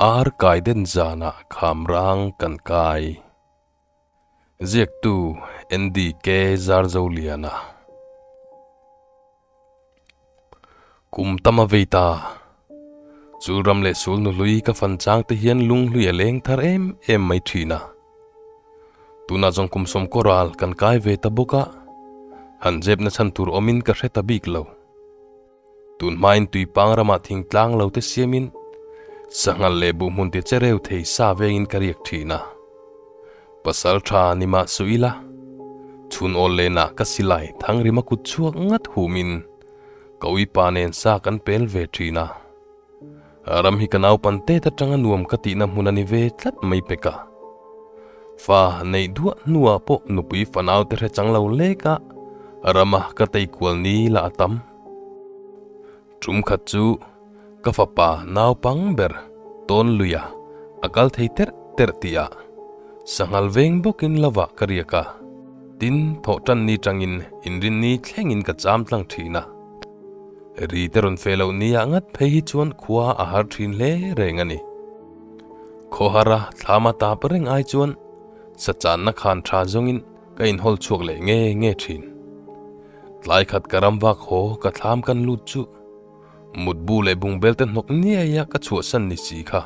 Ar kai den zanah khamrang kan kai. Ziaktu NDK Zarzoliana. Kum tam a vei ta. Chul ram leh sul nu hlui ka fan chang te hian lung hlui a leng thar em em mai thin a. Tunah zawng kum sawmkaw ral kan kai ve ta bawk a, han zepna chhan tur awmin ka hre ta bik lo. Tun hmain tuipang ramah thingtlang lo te siamin sanghal leh buhhmun ti che reu thei sa vengin ka riak thin a. Pasal tha ni mah suh ila, chhun awl lenah ka silai thangrima kut chhuak ngat humin ka uipa nen sa kan pel ve thin a. Ram hi ka naupan tet atanga nuam ka tihna hmun a ni ve tlat mai pek a. Fa neih duah hnuah pawh nupui fanau te hre chang lo lek a, rama ka tei kual ni lah a tam. Tum khat chu ka fapa naupang ber tawn luia a kal thei terh terh tih ah sanghal veng bawkin lovah ka riak a, tin thawh tan ni tangin inrinni thlengin ka cham tlang thin a. Ri te rawn fe loh nia ngat phei hi chuan khua a har thin hle reng a ni. Khawhara thlama tap reng ai chuan sachanna khan tha zawngin ka inhawl chhuak leh nge nge thin. Tlai khat ka ram vak haw ka thlam kan lut chu mutbu leh bungbel te hnawk niaia ka chhuahsan ni si kha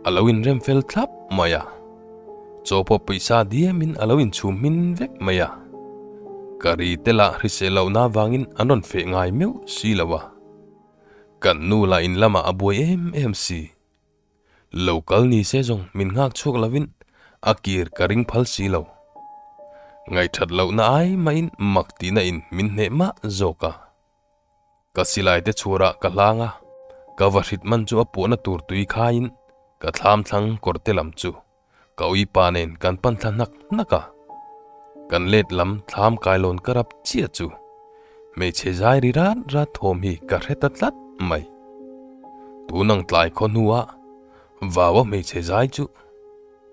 a lo inrem fel thlap mai a. Chaw pawh pawisa diamin a lo inchhum hmin vek mai a. Ka ri te lah hrisel lohna avangin an rawn feh ngai meuh si lo a. Kan nu lah in lamah a buai em em si. Lo kal ni se zawng min nghak chhuak lovin a kir ka ring phal si lo. Ngaihthat lohna ai mahin mak tihna in min hneh mah zawk a. Ka silai te chhurah ka hlang a, ka va hrit man chu a puahna tur tui khaiin ka thlam thlang kawr te lam chu ka uipa nen kan pan thla hnak hnak a. Kan let lam thlam kailawn ka rap chiah chu hmeichhe zai ri rat rat thawm hi ka hre ta tlat mai. Tunang tlai khaw hnuah vaua hmeichhe zai chu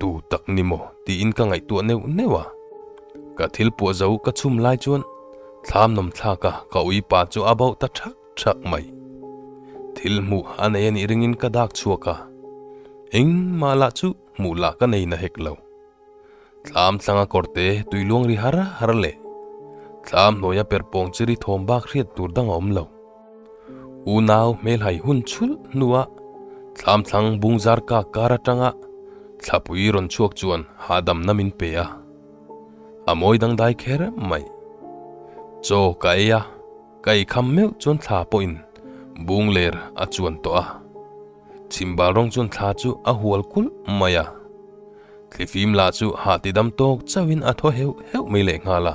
tu tak ni maw tiin ka ngaihtuah neuh neuh a. Ka thil puah zo ka chhum lai chuan thlam nawm thlak a ka uipa chu a bauh ta thak thak mai. Thil hmuh a nei a nih ringin ka dak chhuak a, engmah lah chu hmuh lah ka nei na hek lo. Thlam thlanga kawrte tui luang ri har har leh thlam hnuaia perhpawng chi ri thawm bak hriat tur dang a awm lo. Unau hmelhai hun chhulh hnuah thlam thlang bung zar kak kar atanga thlapui rawn chhuak chuan hahdamna min pe a, a mawi dangdai kher mai. Chaw ka ei a, ka ei kham meuh chuan thla pawhin bung ler a chuan tawh a. Chhimbal rawng chuan thla chu a hual kulh mai a, thlifim lah chu hah ti dam tawk chauhin a thaw heuh heuh mai lehnghal a.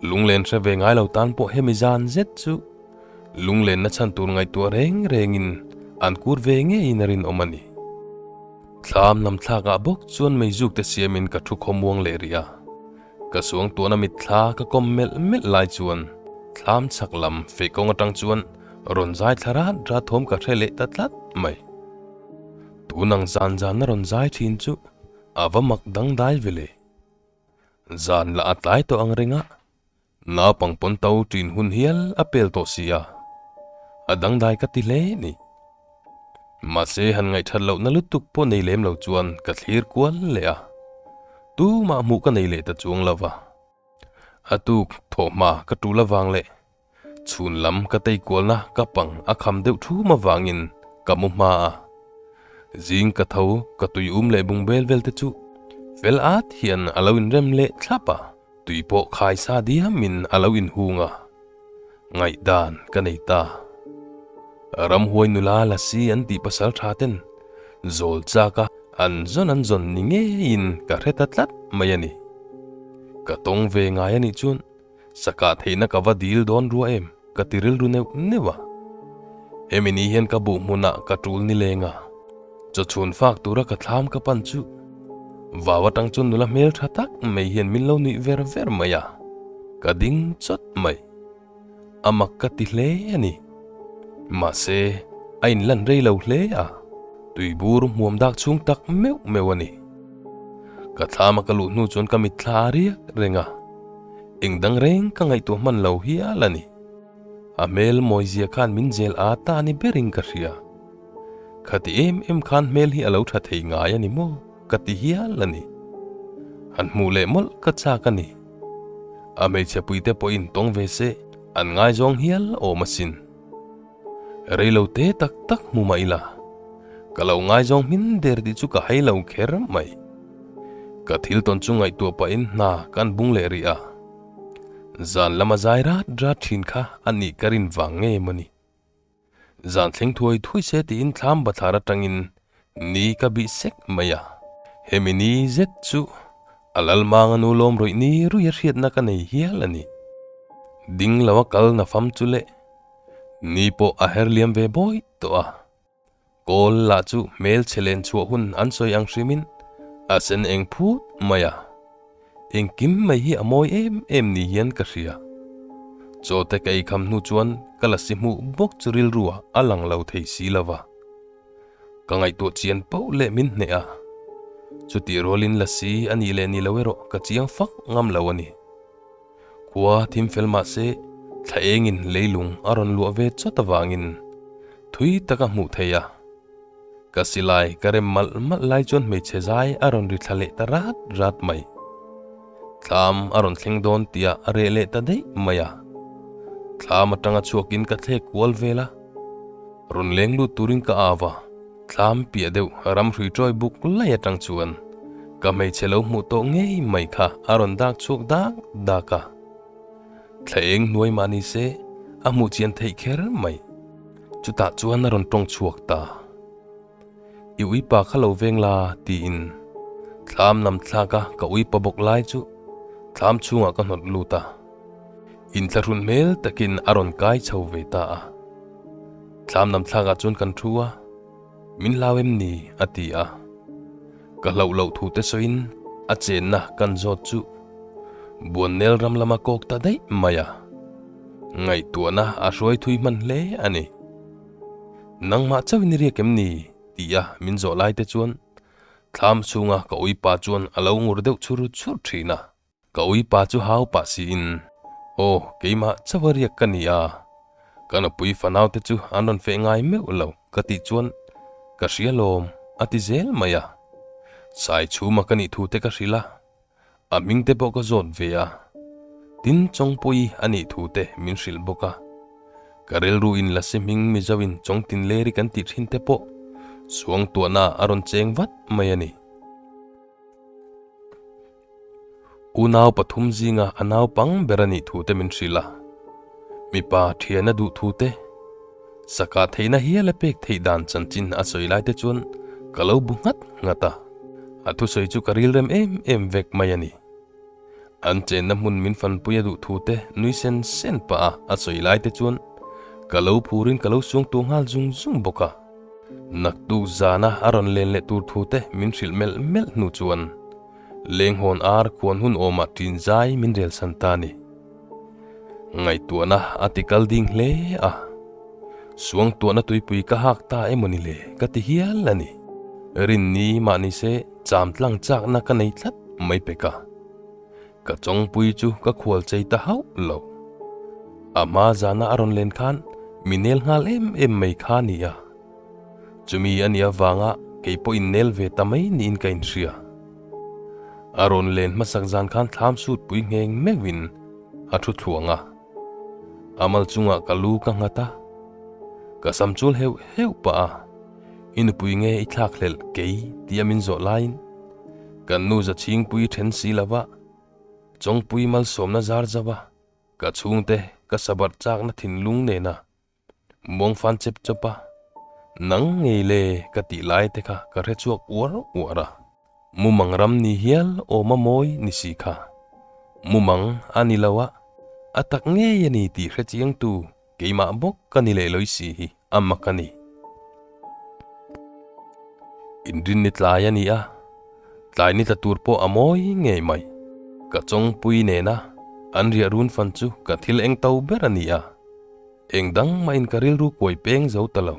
Lunglen hre ve ngai lo tan pawh hemi zan zet chu lunglenna chhan tur ngaihtuah reng rengin an kur ve ngeiin a rinawm a ni. Thlam lam thlakah bawk chuan meizuk te siamin ka thu khawmuang leh rih a, ka suangtuahna mitthla ka kawm melh melh lai chuan thlam chhak lam feh kawng atang chuan rawn zai thla rat rat thawm ka hre leh ta tlat mai. Tunang zan zana rawn zai thin chu a va mak dangdai ve le. Zan lah a tlai tawh ang reng a, naupang pawn to ṭin hun hial a pel tawh si a, a dangdai ka ti hle ni. Mahse han ngaihṭhat lohna lutuk pawh nei lem lo chuan ka thlir kual leh a, tumah hmuh ka nei leh ta chuang lo va. A tuk thawhhma ka ṭul avang leh Chhun lam ka tei kualna ka pang a kham deuh thum avangin ka mu hma a. Zing ka tho ka tui um leh bung bel vel te chu fel at hian a lo inrem leh thlap a, tui pawh khai sa diamin a lo inhung a. Ngaihdan ka nei ta. Ramhuai nula lasi an tih pasal tha ten zawl chak a an zawn an zawn ni ngeiin ka hre ta tlat mai a ni. Ka tawng ve ngai a nih chuan Sakah theihna ka va dil dawn rua em? Ka ti rilru neuh neuh a. Hemi ni hian ka buh hmunah ka tul ni leng a. Chawchhun fak tura ka thlam ka pan chu vau atang chuan nula hmel tha tak mai hian min lo nuih ver ver mai a. Ka ding chawt mai. A mak ka ti hle a ni. Mahse, a inlan rei lo hle a. Tuibur hmuam dak chhung tak meuh meuh a ni. Ka thlama ka luh hnu chuan ka mitthla a riak reng a. Eng dang reng ka ngaihtuah hman lo hial a ni. A hmel mawizia khan min zel a ta ni berin ka hria. Khati em em khan hmel hi a lo tha thei ngai a ni maw ka ti hial a ni. Han hmuh leh mawlh ka chak a ni. A hmeichhe puite pawhin tawng ve se an ngaizawng hial awm asin. Rei lo te tak tak hmu mah ila, ka lo ngaizawng hmin der tih chu ka hai lo kher mai. Ka thil tawn chu ngaihtuah pahin hna kan bung leh rih a. Zan lama zai rat rat thin kha a nih ka rin vang nge maw ni. Zan thleng thuai thuai se tiin thlam bathlar atangin ni ka bih sek mai a. Hemi ni zet chu a lalmanga nu lawm rawih ni ruia hriatna ka nei hial a ni. Ding lo a kal na fam chu le ni pawh a her liam ve bawi tawh a. Kawl lah chu hmelchhe len chhuah hun an sawi ang hrimin a sen eng phut mai a. Engkim mai hi a mawi em em ni hian ka hria. Chaw te ka eikham hnu chuan ka la si hmuh bawk chu rilru ah a lang lo thei si lo va. Ka ngaihtuah chian pauh leh min hneh a. Chutih rualin la si a nih leh ni lo erawh ka chiang fak ngam lo a ni. Khua thim fel mah se thla engin leilung a rawn luah ve chawt avangin thui tak a hmuh theih a. Ka silai ka rem malh malh lai chuan hmeichhe zai a rawn ri thla leh ta rat rat mai. Thlam a rawn thleng dawn tih a reh leh ta daih mai a. Thlam atanga chhuakin ka thlek kual vel a. Rawn leng lut turin ka au a, thlam piah deuh ram hrui tawi buk lai atang chuan ka hmeichhe lo hmuh tawh ngei mai kha a rawn dak chhuak dak dak a. Thla eng hnuai mah ni se a hmuh chian theih kher mai. Chutah chuan a rawn tawng chhuak ta. I uipa kha lo veng la tiin thlam nam thlak a ka uipa bawk lai chu thlam chhungah ka hnawt lut a. Inthlahrun hmel takin a rawn kai chho ve ta a. Thlam nam thlakah chuan kan thu a, Min hlau em ni? a ti a. Ka hlauh loh thu te sawiin a chenna kan zawt chu Buannel ram lama kawk ta daih mai a. Ngaihtuahna a hruai thui hman hle a ni. Nangmah chauhin i riak em ni? tih a min zawh lai te chuan thlam chhunga ka uipa chuan a lo ngur deuh chhur chhur thin a. Ka uipa chu hau pah siin, Aw, keimah chauha riak ka ni a, ka nupui fanau te chu an rawn feh ngai meuh lo ka tih chuan ka hria lawm a ti zel mai a. Sai chhuma ka nih thu te ka hrilh a, a hming te pawh ka zawt ve a, tin Chawngpuii a nih thu te min hrilh bawk a. Ka rilru in Lasi hming Mizo in Chawngtinleri kan tih thin te pawh suangtuahna a rawn cheng vat mai a ni. Unau pathum zinga a naupang ber a nih thu te min hrilh a, mipa thian a duh thu te, saka theihna hial a pek theih dan chanchin a sawi lai te chuan ka lo bu nghat nghat a, a thusawi chu ka rilrem em em vek mai a ni. An chenna hmun min fanpui a duh thu te nui sen sen pah a a sawi lai te chuan ka lo phurin ka lo suang tuah nghal zung zung bawk a. Naktuk zana a rawn len leh tur thu te min hrilh melh melh hnu chuan Lenghawn ar khuan hun awmah ṭin zai min rel san ta ni. Ngaihtuahna a ti kal ding hle a, suangtuahna tuipui ka hak ta emaw ni le ka ti hial a ni. Rinni mah ni se cham tlang chakna ka nei tlat mai pek a, ka chawngpui chu ka khual chei ta hauh lo. A hma zana a rawn len khan mi nel nghal em em mai kha a ni a. Chumi a nih avanga kei pawh innel ve ta mai niin ka inhria. A rawn len hmasak zan khan thlam sut pui ngheng meuhin a thu thluang a. A mal chungah ka lu ka nghat a, ka sam chul heuh heuh pah a, I nupui nge i thlak hlelh kei tia min zawh laiin kan nu za chhingpui then si lova Chawngpui malsawmna zar zauh a, ka chhungte ka sabarh chakna thinlung nena Muang fan chep chawp a, nang ngei le ka tih lai te kha ka hre chhuak uar uar a. Mumang ram ni hial awm a mawi ni si kha. Mumang a ni lo a, a tak ngei a ni tih hre chiang tu keimah bawk ka ni leh lawih si hi a mak a ni. Inrin ni tlai a ni a, tlai ni tla tur pawh a mawi ngei mai. Ka chawngpui nena an riah run fan chu ka thil eng to ber a ni a. Eng dang mahin ka rilru kuai peng zo ta lo.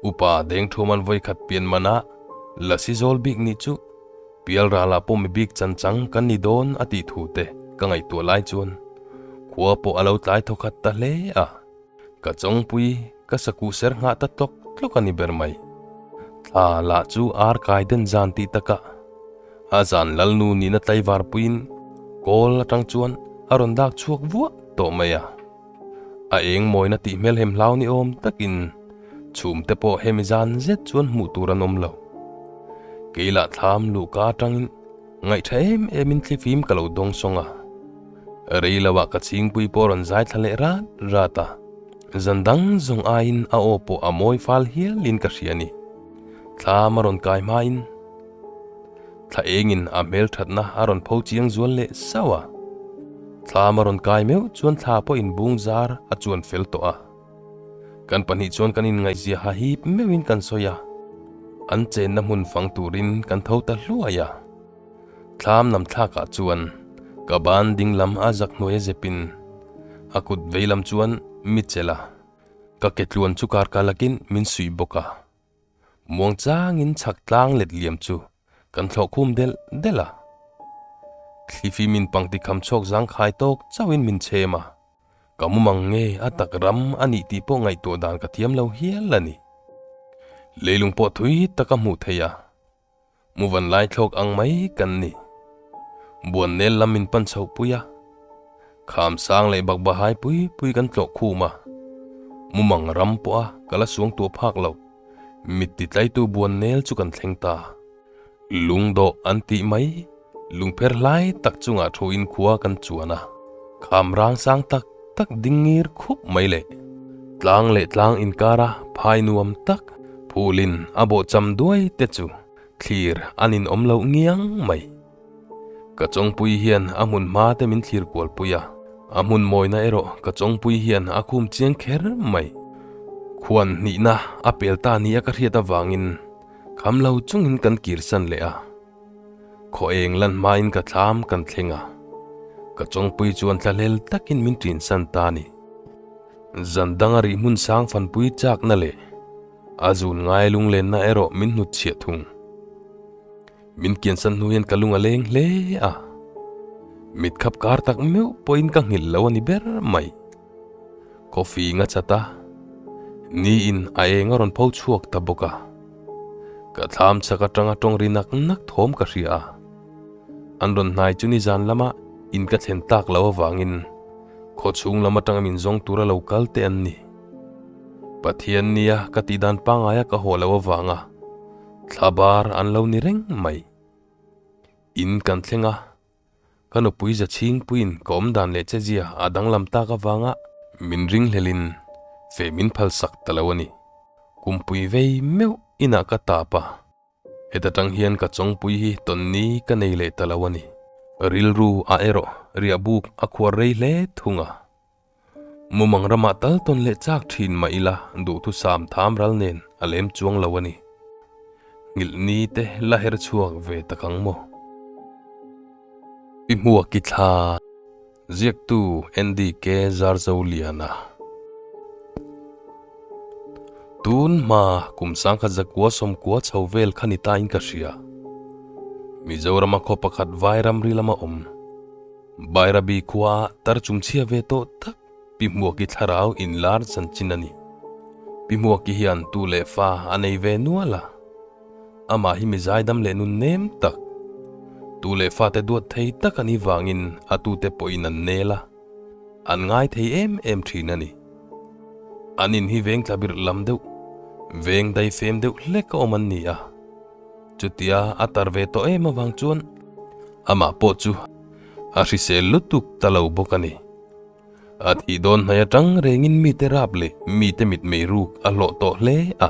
Upa Dengthuaman vawi khat pian manah Lasi zawl bik nih chu Pial ralah pawh mi bik chan chang kan ni dawn a tih thu te ka ngaihtuah lai chuan khua pawh a lo tlai thawkhat ta hle a. Ka chawngpui. Ka sakuh ser nghah ta tlawk tlawk a ni ber mai. Thla lah chu ar kai den zan tih takah a zan lalnu nihna tlaivar puiin kawl atang chuan a rawn dak chhuak vuah tawh mai a. A eng mawina tih hmelhem hlau ni awm takin chhum te pawh hemi zan zet chuan hmuh tur an awm lo. Kei lah thlam luhka atangin Ngaihṭha em emin thlifim ka lo dawng sawng a, rei loah ka chhingpui pawh rawn zai thla leh rat rat a, zan dang zawng aiin a aw pawh a mawi fal hialin ka hria a ni. Thlam a rawn kai hmain thla engin a hmelṭhatna a rawn pho chiang zual leh sauh a, thlam a rawn kai meuh chuan thla pawhin bung zar a chuan fel tawh a. Kan pahnih chuan kan inngaihzia ha hip meuhin kan sawi a, an chenna hmun fang turin kan tho ta hluai a. Thlam lam thlakah chuan ka ban ding lam a zak hnuai a zepin a kut vei lam chuan mi chelh a, ka ke tluan chu kar kalakin min suih bawk a. Muang changin chhak tlang let liam chu kan thlawh khum delh delh a. Thlifi min pangti kham chhuak zangkhai tawk chauhin min chhem a. Ka mumang nge a tak ram a nih tih pawh ngaihtuah dan ka thiam lo hial a ni. Leilung pawh thui tak a hmuh theih a, muvan lai thlawk ang mai kan ni. Buan nel lam min pan chhoh pui a, kham sang leh bakbahai pui pui kan tlawh khum a, mumang ram pawh a ka la suang tuah phak lo, mit ti tlaitu buan nel chu kan thleng ta. Lungdawh an tih mai, lungpher hlai tak chungah thuin khua kan chuan a, kham rang sang tak tak ding ngir khup mai leh tlang leh tlang inkara phai nuam tak phulin a bawh cham duai te chu thlir an inawm loh ngiang mai. Ka chawngpui hian a hmun hma te min thlir kual pui a, a hmun mawina erawh ka chawngpui hian a khum chiang kher mai. Khuan hnihna a pel ta nia ka hriat avangin Kham lo chungin kan kirsan leh a, khaw eng lan hmain ka thlam kan thleng a, ka chawngpui chuan thlahlel takin min ṭinsan ta a ni. Zan danga rih hmun sang fanpui chakna leh a zun ngai lunglenna erawh min hnutchhiah thung. Min kiansan hnu hian ka lung a leng hle a, mit khap kar tak meuh pawhin ka nghilh lo a ni ber mai. Coffee nga chat a, ni in a eng a rawn pho chhuak ta bawk a. Ka thlam chhak atanga tawng ri nak nak thawm ka hria a. An rawn hnai chu nizan lama in ka thlen tak lo avangin khaw chhung lam atanga min zawng tura lo kal te an ni. Pathian nia ka tih dan pangaia ka haw lo avanga thla bar an lo ni reng mai. In kan thleng a. Ka nupui za chhingpuiin ka awm dan leh che zia a danglam tak avanga min ringhlelin feh min phalsak ta lo a ni. Kumpui vei meuh inah ka tap a, heta tang hian ka chawngpui hi tawnni ka nei leh ta lo a ni. Rilru a erawh riahbuk a khuar rei hle thung a. Mumang ramah tal tawn leh chak thin mah ila duhthusam tham ral nen a lem chuang lo a ni. Nghilh ni te la her chhuak ve tak ang maw? Pi Hmuaki thla ziaktu NDK Zarzoliana. Tun hma kum sangkhat zakua sawmkua chho vel kha ni ta in ka hria. Mizorama khaw pakhat Vairamri lama awm. Bairabi khua tar chumchhia ve tawh tak Pi Hmuaki thlarau inlar chanchin a ni. Pi Hmuaki hian tu leh fa a nei ve nual a. Amah hi mi zaidam leh nun nem tak, tu leh fate duat thei tak a nih vangin a tute pawhin an nel a, an ngai thei em em thin a ni. An in hi veng tlabirh lam deuh, veng daifem deuh hlek a awm an ni a. Chutia a tar ve tawh em avang chuan amah pawh chu a hrisel lutuk ta lo bawk a ni. A thih dawn hnai atang rengin mite rap leh mite mitmei ruk a hlawh tawh hle a.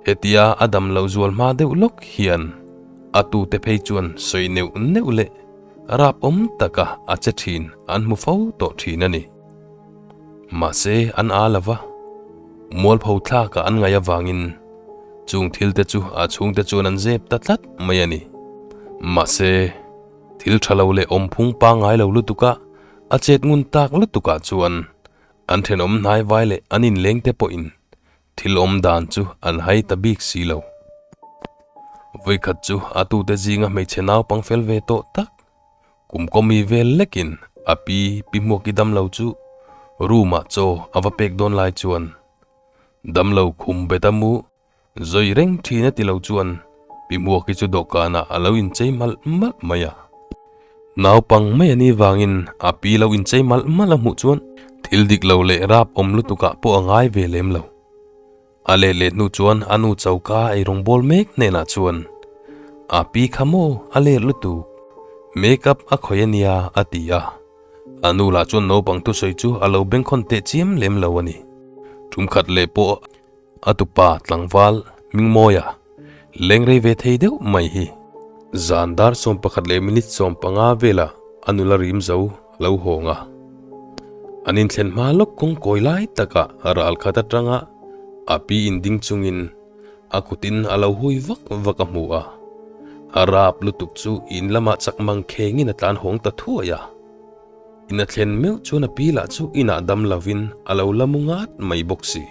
Hetia a dam loh zual hma deuh lawk hian a tute phei chuan sawi neuh neuh leh rap awm taka a che thin an hmu fo tawh thin a ni. Mahse an aa lova, mualpho thlakah an ngaih avangin Chung thil te chu a chhungte chuan an zep ta tlat mai a ni. Mahse, thil tha lo leh awmphung pangngai lo lutuka a chet ngun tak lutukah chuan an thenawm hnai vai leh an inleng te pawhin thil awm dan chu an hai ta bik si lo. Vawikhat chu a tute zinga hmeichhe naupang fel ve tawh tak kum kawmi vel lekin a pi pi hmuaki damlo chu room-ah chaw a va pek dawn lai chuan. Damlo khum bet a mu zawi reng thin a ti lo chuan Pi Hmuaki chu dawhkanah a lo inchei malh malh mai a. Naupang mai a nih vangin a pi lo inchei malh malh a hmuh chuan thil dik lo leh rap awm lutukah pawh a ngai ve lem lo. A let leh hnu chuan a nu choka eirawng bawl mek hnenah chuan, A pi kha maw a let lutuk, make up a khawih a nia a ti a. A nu lah chuan naupang thusawi chu a lo bengkhawn teh chiam lem lo a ni. Tum khat leh pawh a tupa tlangval Hmingmawia leng rei ve thei deuh mai hi. Zan dar 11 leh minute 15 velah a nula rim zo a lo hawng a. An inthlen hma lawk kawng kawi lai takah ral khat atanga a pi inding chungin a kutin a lo hui vak vak a hmu a. A rap lutuk chu in lamah chak mang khengin a tlan hawng ta thuai a. In a thlen meuh chuan a pi lah chu inah dam lovin a lo la mu ngat mai bawk si.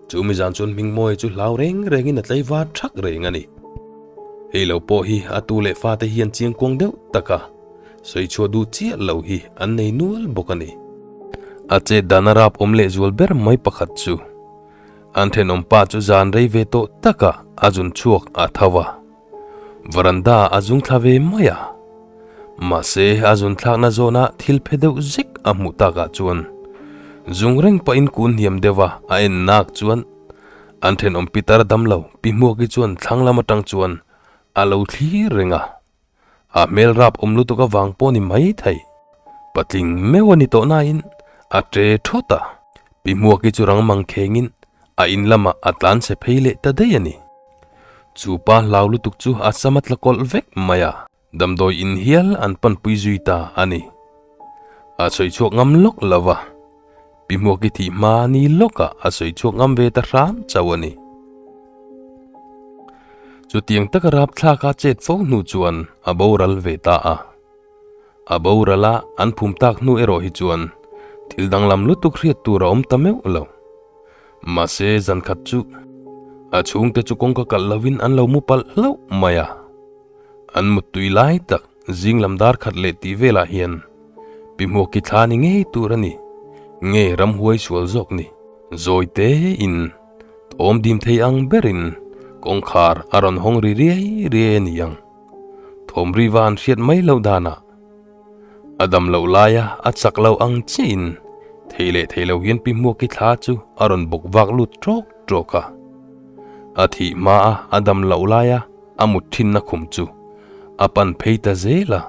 Chu mi zan chuan Hmingmawia chu hlau reng rengin a tlaivar thak reng a ni. Hei lo pawh hi a tu leh fate hian chiangkuang deuh tak a sawi chhuah duh chiah lo hi an nei nual bawk a ni. A chet dan a rap awm lehzual ber mai pakhat chu an thenawm pa chu zan rei ve tawh takah a zun chhuak a tho a. Veranda a zung thla ve mai a, mahse a zun thlakna zawnah thil phe deuh zek a hmuh takah chuan zung reng pahin kun hniam deuh a a en nak chuan an thenawm pitar damlo pi Hmuaki chuan thlang lam atang chuan a lo thlir reng a, a hmel rap awm lutuk avang pawh ni mai thei. Patling meuh a ni tawh nain a ṭe thawt a, pi Hmuaki chu rang mang khengin a in lamah a tlan chhe phei leh ta daih a ni. Chu pa hlau lutuk chu a sam a tla kawlh vek mai a, damdawi in hial an panpui zui ta a ni. A sawi chhuak ngam lawk lo va, Pi Hmuaki thih hma ni lawkah a sawi chhuak ngam ve ta hram chauh a ni. Chutiang taka rapthlak a chet fo hnu chuan a boral ve ta a. A boral a an phum tak hnu erawh hi chuan thil danglam lutuk hriat tur a awm ta meuh lo. Mahse zan khat chu a chhungte chu kawngka kalh lovin an lo mu palh hlauh mai a. An muttui lai tak zing lam dar khat leh tih velah hian Pi Hmuaki thla ni ngei tur a ni, nge ramhuai sual zawk ni. Zawi tein thawm dim thei ang berin kawngkhar a rawn hawng ri riai riai a ni ang. Thawm ri va an hriat mai loh danah A dam loh laia a chak lo ang chiahin thei leh thei lo hian Pi Hmuaki thla chu a rawn bawk vak lut ṭawk ṭawk a. A thih hmaa a dam loh laia a mut thinna khum chu a pan phei ta zel a.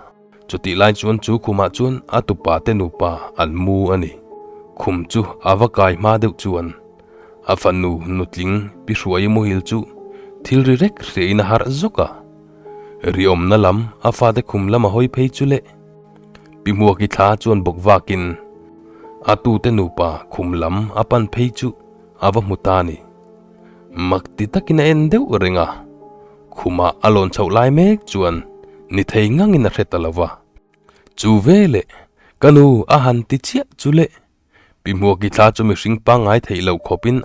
Chutih lai chuan chu khumah chuan a tupa te nupa an mu a ni. Khum chu a va kai hma deuh chuan a fanu nutling Pi Hruaii muhil chu thil ri rek hriain a harh zawk a. Riawmna lam a fate khum lama hawi phei chu le. Pi Hmuaki thla chuan bawk vakin a tute nupa khum lam a pan phei chu a va hmu ta ni. Mak ti takin a en deuh reng a, khumah a lawn chhoh lai mek chuan ni thei ngangin a hre ta lo va. Chu veleh ka nu a han ti chiah chu le. Pi Hmuaki thla chu mihring pangngai theih loh khawpin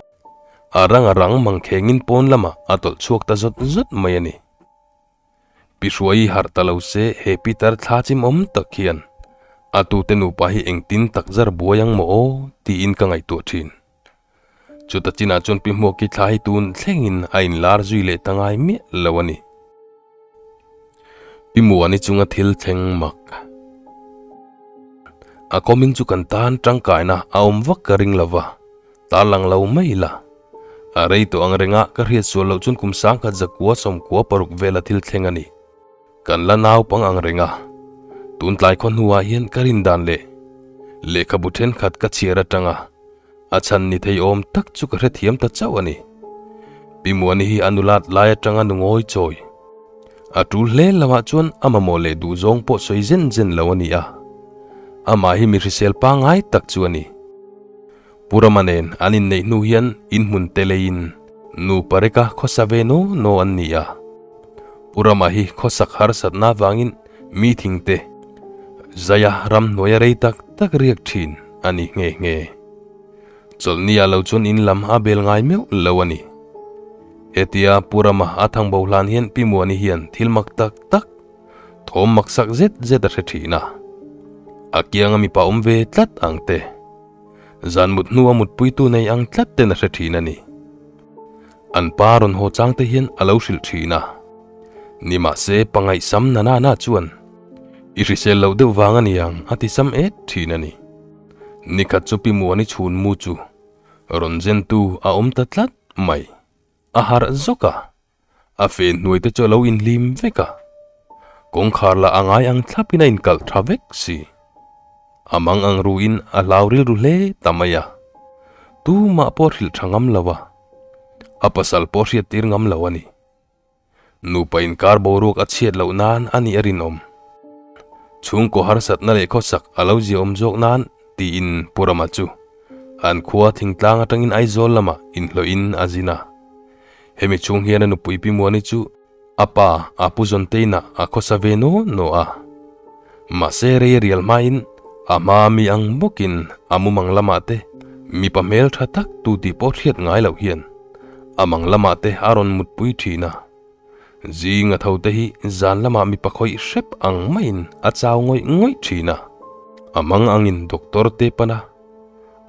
a rang a rang mangkhengin pawn lamah a tawlh chhuak ta zawt zawt mai a ni. Pi Hruaii harh ta lo se he Peter thla chimawm tak hian a tute nupa hi engtin tak zar buai ang maw aw tiin ka ngaihtuah thin. Chuta chinah chuan Pi Hmuaki thla hi tun thlengin a inlar zui leh ta ngai miah lo a ni. Pi Muani chunga thil thleng mak. A kawming chu kan tan tangkaina a awm vak ka ring lo va, tarlang lo mai ila. A rei tawh ang renga ka hriat sual loh chuan kum sangkhat zakua sawmkua paruk vela thil thleng a ni. Kan la naupang ang reng a, tun tlai khaw hnuah hian ka rin dan leh lehkhabu thenkhat ka chhiar atanga a chhan ni thei awm tak chu ka hrethiam ta chauh a ni. Pi Muani hi a nulat lai atanga nu ngawi chawi. A tul hle lamah chuan a mamawh leh duh zawng pawh sawi zen zen lo a ni a, amah hi mi hrisel pangngai tak chu a ni. Pu Rama nen an inneih hnu hian inhmun te leiin nu pareka khawsa ve naw naw an ni a. Pu Rama hi khawsak harsatna avangin mi thingte zaia ramhnuaia rei tak tak riak thin a ni nghe nghe. Chawlhni ah lo chuan in lam a bel ngai meuh lo a ni. Hetia Pu Rama a thang bo hlan hian Pi Muani hian thil mak tak tak, thawm maksak zet zet a hre thin a. A kianga mipa awm ve tlat ang te. Zan mut hnua mutpuitu nei ang tlat ten a hre thin a ni. An pa rawn haw chang te hian a lo hrilh thin a. Nimahse, pangaihsam na na na chuan i hrisel loh deuh vang a ni ang a ti sam et thin a ni. Nikhat chu Pi Muani chhun mu chu rawn zentu a awm ta tlat mai. A harh zawk a, a fen hnuai te chu a lo inhlim vek a. Kawngkhar lah a ngai ang thlapin a inkalh tha vek si. A mang ang ruin a hlau rilru hle ta mai a. Tumah pawh hrilh tha ngam lo a, a pasal pawh hriat tir ngam lo a ni. Nupa inkar boruak a chhiat loh nan a nih a rinawm. Chhungkaw harsatna leh khawsak a lo ziaawm zawk nan tiin Pu Rama chu an khua thingtlang atangin Aizawl lamah inhlawhin a zin a. Hemi chhung hian a nupui Pi Muani chu a pa a pu Zawnteina a khawsa ve naw naw a. Mahse rei a rial hmain a hma mi ang bawkin a mumang lamah te mipa hmeltha tak tu tih pawh hriat ngai loh hian a mang lamah te a rawn mutpui thin a. Zing a tho te hi zan lamah mipa khawih hrep ang maiin a chau ngawih ngawih thin a. A mang angin doctor te pan a,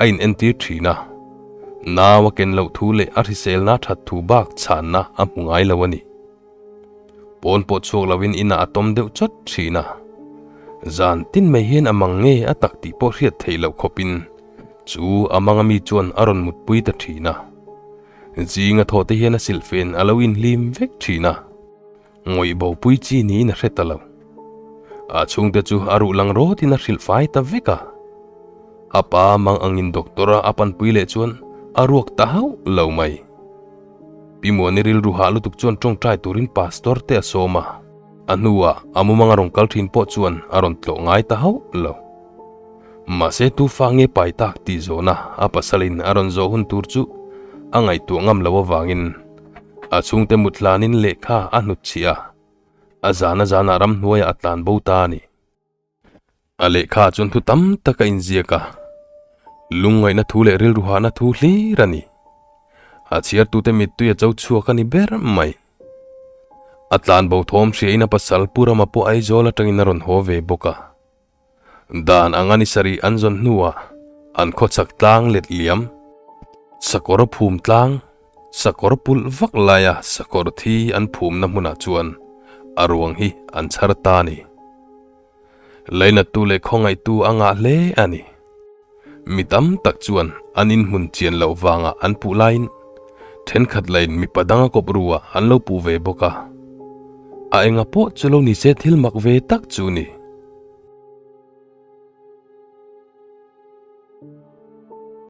a inentir thin a. Nau a ken loh thu leh a hriselna that thu bak chhanna a hmu ngai lo a ni. Pawn pawh chhuak lovin inah a tawm deuh chawt thin a. Zan tin mai hian a mang nge a tak tih pawh hriat theih loh khawpin chu a mang ami chuan a rawn mutpui ta thin a. Zing a thaw te hian a silhfen a lo inhlim vek thin a, ngawih bopui chi niin a hre ta lo. A chhungte chu a ruh lang rawtin a hrilh fai ta vek a. A pa mang angin doctor a a panpui leh chuan a ruak ta hauh lo mai. Pi Muani rilru hah lutuk chuan tawngtai turin pastor te a sawm a, a hnuah a mumang a rawn kal thin pawh chuan a rawn tlawh ngai ta hauh lo. Mahse tu fa nge pai tak tih zawhna a pasalin a rawn zawh hun tur chu a ngaihtuah ngam lo avangin a chhungte mut hlanin lehkha a hnut chhiah a, a zana zanah ramhnuaiah a tlan bo ta a ni. A lehkha chuan thu tam tak a inziak a, lungngaihna thu leh rilru hahna thu hlir a ni. A chhiartute mittui a cho chhuak a ni ber mai. A tlan bo thawm hriain a pasal Pu Rama pawh Aizawl atangin a rawn haw ve bawk a. Dan anga ni sarih an zawn hnuah an khawchhak tlang let liam, sakawr phum tlang, sakawr pulh vak laia sakawr thi an phumna hmunah chuan a ruang hi an chhar ta a ni. Lainattu leh khawngaihtu a ngah hle a ni. Mi tam tak chuan an inhmun chian loh vangah an puh laiin thenkhat lain mipa danga kawp ru ah an lo puh ve bawk a. A enga pawh chu lo ni se thil mak ve tak chu ni.